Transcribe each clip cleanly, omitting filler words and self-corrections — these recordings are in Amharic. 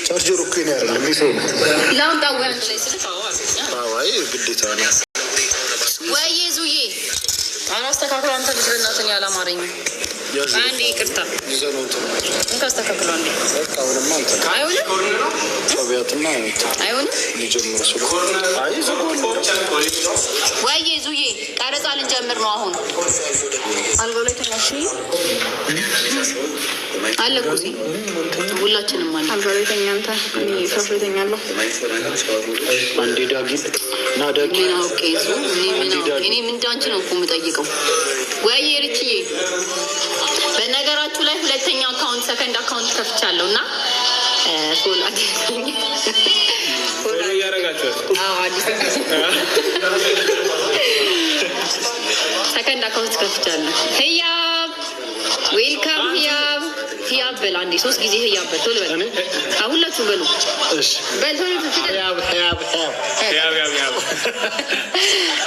ቻርጀሩ እኮ የእኔ አይደለም የሰው ነው። ላምጣ ወይ አንድ ላይ ስልክ? አዎ አልኩኝ። አዎ፣ አይ ግዴታ ነው። ወይዬ ዙዬ፣ ኧረ አስተካክሎ አንተ ልጅ በእናትህ፣ እኔ አላማረኝም። አንዴ ይቅርታ። ይዘህ ነው እንትን። እንካ አስተካክሎ አንዴ። በቃ አሁንማ እንትን አይሆንም። ጸቢያትና አይሆንም። ሊጀምር ስለሆነ አይ ዘጎል። ወይዬ ዙዬ፣ ቀረጻ ልንጀምር ነው አሁን። አልጋው ላይ ተኛሽ አለ እኮ እዚህ ሁላችንም አለ። አልጋ ላይ ተኛ አንተ፣ እኔ ፍራሽ ላይ ተኛለሁ። አንዴ ዳጊ ና ዳጊ። ምን አውቄ ዙ፣ እኔ ምን አውቄ? እኔ ምን እንዳንቺ ነው እኮ የምጠይቀው። ወይዬ ርችዬ፣ በነገራችሁ ላይ ሁለተኛ account፣ second account ከፍቻለሁ እና follow አድርጉኝ። Follow እያደረጋችኋት። አዎ፣ አዲስ second account ከፍቻለሁ። ህያብ welcome። ህያብ፣ ህያብ በል አንዴ፣ ሶስት ጊዜ ህያብ በል፣ ቶሎ በል። አዎ፣ ሁላችሁ በሉ። እሺ። በል ቶሎ ፍጠን። ህያብ፣ ህያብ፣ ህያብ። ያብ ያብ ያብ።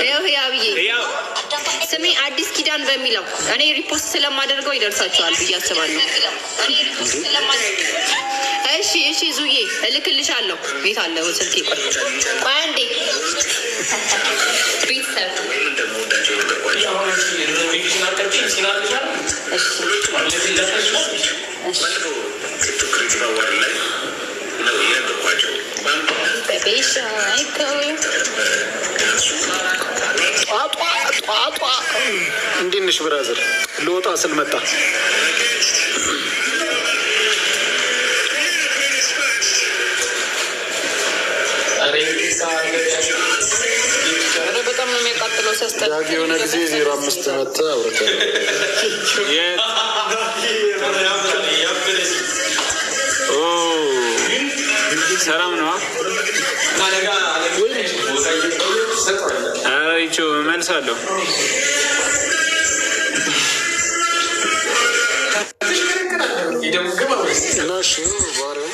ይኸው ህያብዬ። ያብ። ስሜ አዲስ ኪዳን በሚለው እኔ repost ስለማደርገው ይደርሳቸዋል ብዬ አስባለሁ። እሺ እሺ፣ ዙዬ እልክልሻለሁ። ቤት አለ ስልኬ። ቆይ ቆይ አንዴ ቤተሰብ። እሺ እሺ። ቤሻ አይከው። ጧጧ ጧጧ፣ እንዴት ነሽ brother? ልወጣ ስል መጣ። ኧረ በጣም ነው የሚያቃጥለው፣ ሲያስጠላ። ዳጊ የሆነ ጊዜ 05 መተህ አውርተህ የት? ኦ ሰላም ነው። ኧረ ይቺው እመልሳለሁ። እና እሺ ባሪያው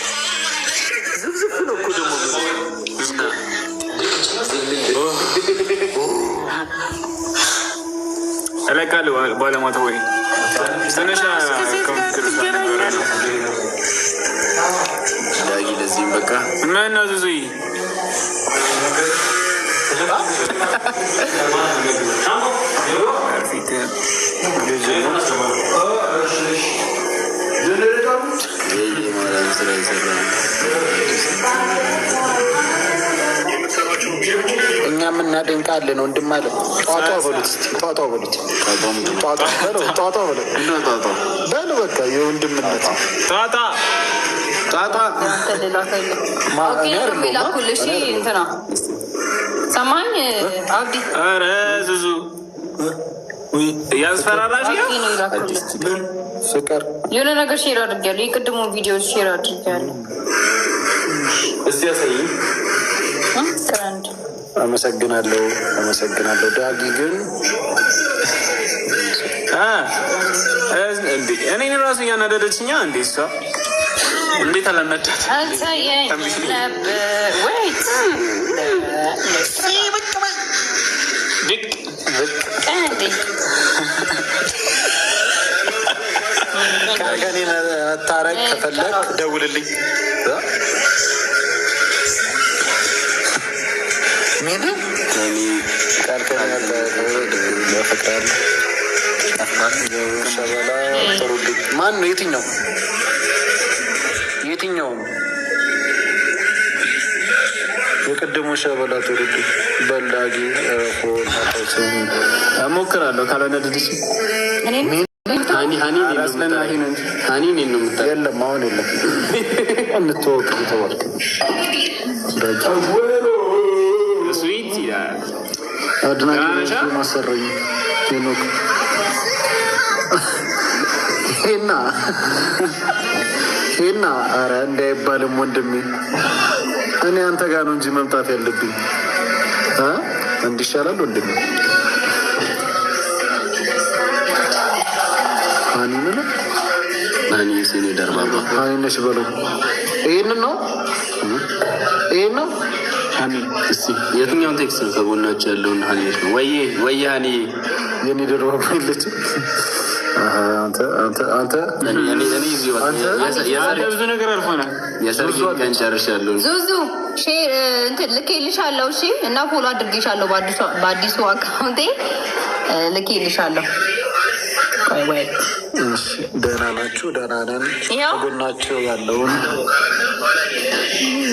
ዝፍዝፍ ነው እኮ ደግሞ። እና እለቃለሁ ባለማታ ወይ ትንሽ ኮምፒውተር ነበረ። ዳጊ ለዚህም በቃ። ምን ነው ዙዙዬ? ፊት የማርያም ስራ የሰራ ነው። እኛ የምናደንቃለን ወንድም አለ። ጧጧ በሉት እስኪ፣ ጧጧ በሉት። ጧጧ በለው፣ ጧጧ በለው። እና ጣጣ። በሉ በቃ የወንድምነት። ጣጣ። ጣጣ። እኔ አይደለሁም። ላኩልሽ እንትና ሰማኝ አብዲ። ኧረ ዙዙ እያስፈራራሽ ነው። አብዲ ነው የላኩልህ። ፍቅር። የሆነ ነገር share አድርጌያለሁ። የቅድሙ ቪዲዮ share አድርጌያለሁ። እስቲ ያሳይኝ። ትረንድ። አመሰግናለሁ፣ አመሰግናለሁ። ዳጊ ግን አ፣ እንዴ እኔን ራሱ እያናደደችኛ እንዴ እሷ እንዴት አላናዳት? አልታየኝም ነበር wait። ብቅ። አንዴ። ከኔ መታረቅ ከፈለግ ደውልልኝ። ምን? ከኔ ቃል ከኔ ያፈቅራለሁ ሸበላ ጥሩልኝ። ማን ነው? የትኛው የትኛው ነው? የቅድሙ ሸበላ ጥሩልኝ። በላጊ እሞክራለሁ ካላናደደች። እኔ ሀኒ ሀኒ እኔን ነው አስለናሂ ነው እንጂ። ሀኒ እኔን ነው የምታውቀው። የለም፣ አሁን የለም። እንተዋወቅ ተባልክ። Sweet ይላል። አድናቂ ደህና ነሽ? ማሰረኝ ሄኖክ ሄና ሄና፣ ኧረ እንዳይባልም ወንድሜ፣ እኔ አንተ ጋር ነው እንጂ መምጣት ያለብኝ እ እንዲሻላል ወንድሜ። ሀኒ ምን? ሀኒ የኔ ደርባባ። ሀኒ ነሽ በለው። ይህንን ነው፣ ይህን ነው። ሀኒ እስቲ የትኛውን text ነው? ከጎናቸው ያለውን ሀኒ ነው ወይ? ወይ ሀኒ። የኔ ደርባባ የለችም። አንተ አንተ አንተ እኔ እዚሁ በቃ አንተ ብዙ ነገር አልፎናል። የሰርጌን ቀን ጨርሻለሁ። ዙዙ share እንትን ልኬልሻለሁ። እሺ እና follow አድርጌሻለሁ በአዲሱ account ኤ ልኬልሻለሁ። ቆይ wait። እሺ፣ ደህና ናችሁ? ደህና ነን። ያው። ከጎናቸው ያለውን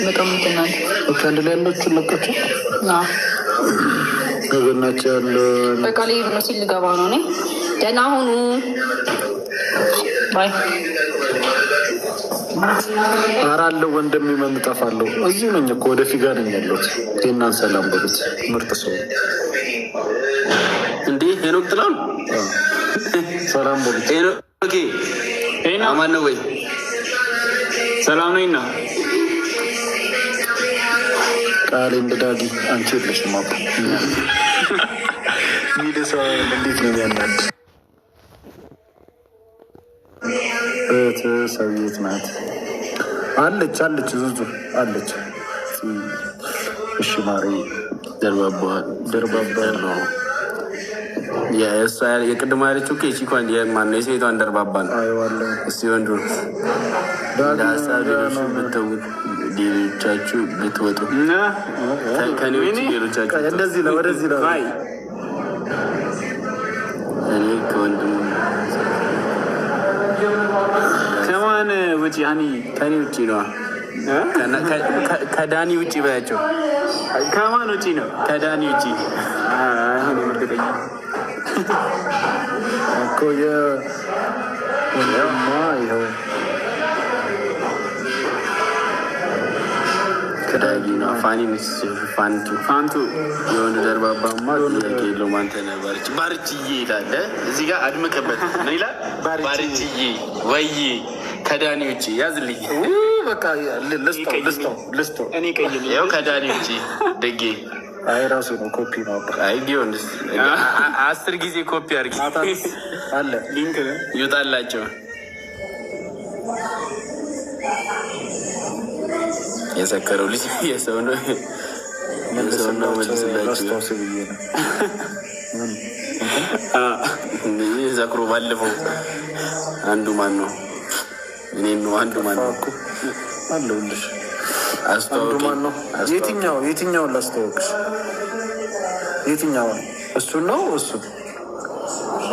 በጣም እንትን ናት። Okay፣ አንድ ላይ ያላችሁ ለቃችሁ አዎ። ከጎናቸው ያለውን በቃ ልሄድ ነው ሲል ልገባ ነው እኔ። ደህና ሁኑ። Bye። ኧረ አለው ወንድሜ፣ ምን እጠፋለሁ? እዚሁ ነኝ እኮ ወደ ፊጋ ነኝ ያለሁት። ይህናን ሰላም በሉት። ምርጥ ሰው ነው። እንዴ ሄኖክ ጥላሁን አዎ፣ ሰላም በሉት። ሄኖክ ይና አማን ነው ወይ? ሰላም ነው። ይና ቃሌ እንደ ዳጊ አንቺ የለሽም አባ ሚል ሰው እንዴት ነው የሚያናድ? እህት ሰውዬት ናት አለች አለች ዙዙ አለች። እሺ ማሪ ደርባባ ደርባባ ነው የእሷ የቅድሞ ያለችው እኮ የቺኳን የማነው የሴቷን ደርባባ ነው። አየዋለሁ። እስቲ ወንዱ ዳጊ እንደ ሀሳብ ሌሎቹ ብትተዉት ሌሎቻችሁ ብትወጡ ከኔ ውጭ ሌሎቻችሁ ብትወጡ። እንደዚህ ነው፣ ወደዚህ ነው። ባይ እኔ ከወንድም ከማን ውጪ ሀኒ? ከኔ ውጭ ነዋ። እ? ከዳኒ ውጭ በያቸው። ከማን ውጪ ነው? ከዳኒ ውጭ አይሆንም፣ እርግጠኛ እኮ የወንድሟ ይኸው ከዳጊ ነው። ፋኒ ፋንቱ ፋንቱ የወንድ ደርባባማ ጥያቄ የለውም። አንተ ነህ ባርች ባርችዬ ይላል። እዚህ ጋር አድምቅበት። ምን ይላል? ባርችዬ ወይ ከዳኒ ውጭ ያዝልኝ። በቃ ልስጠው ልስጠው ልስጠው። እኔ ቀይ ነኝ። ይኸው ከዳኒ ውጭ ደጌ አይ ራሱ ነው ኮፒ ነው። አባ አይ ቢሆን 10 ጊዜ ኮፒ አድርጊ አለ link ነው። ይውጣላቸው። የሰከረው ልጅ የሰው ነው የሰው ነው መልስላቸው። ላስታውስ ብዬ ነው። ይህ ዘክሮ ባለፈው አንዱ ማን ነው? እኔ ነው አንዱ ማን ነው? እኮ አለሁልሽ። አንዱ አስተዋውቂ ማን ነው? የትኛው የትኛውን ላስተዋውቅሽ? የትኛውን? እሱ ነው እሱ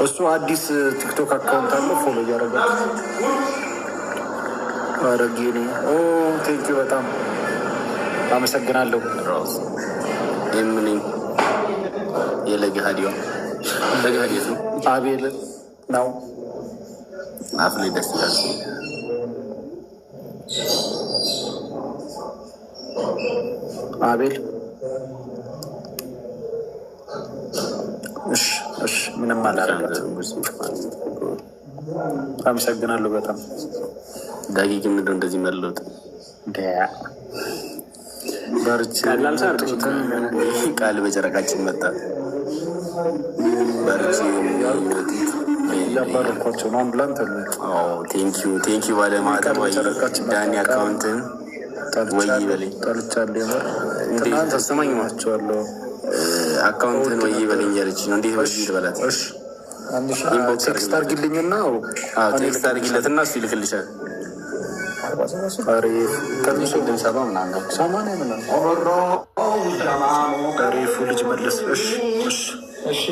እሱ አዲስ ቲክቶክ account አለው። Follow እያደረጋችሁ አረጌ ኦ thank you በጣም አመሰግናለሁ። የምነኝ የለገሃዲዋ ለገሃዲቱ አቤል ነው። አፍ ላይ ደስ ይላል። አቤል እሺ፣ እሺ፣ ምንም አላደርጋትም። አመሰግናለሁ በጣም ዳጊ ግን ምንድን ነው እንደዚህ መለወጥ? በርቺ። ቀላል ሰው አይደለሽም። ቃል በጨረቃችን መጣ። በርቺ የሚወጡት እያባረኳቸው ነው። አንዱ ላንተ ነው። Thank you thank you ባለማዕተብ በጨረቃችን መጣ። ዳኒ አካውንትን ወይ በለኝ ጠልቻለሁ። የምር እንዴ ትናንት ስማኝ፣ አስማቸዋለሁ። አካውንትን ወይ በለኝ እያለች ነው። እንዴት ወይ ልበላት? እሺ Inbox Text አድርጊልኝና አዎ text አድርጊለትና እሱ ይልክልሻል። አሪፍ 80 ምናምን አሪፉ ልጅ መለስ። እሺ እሺ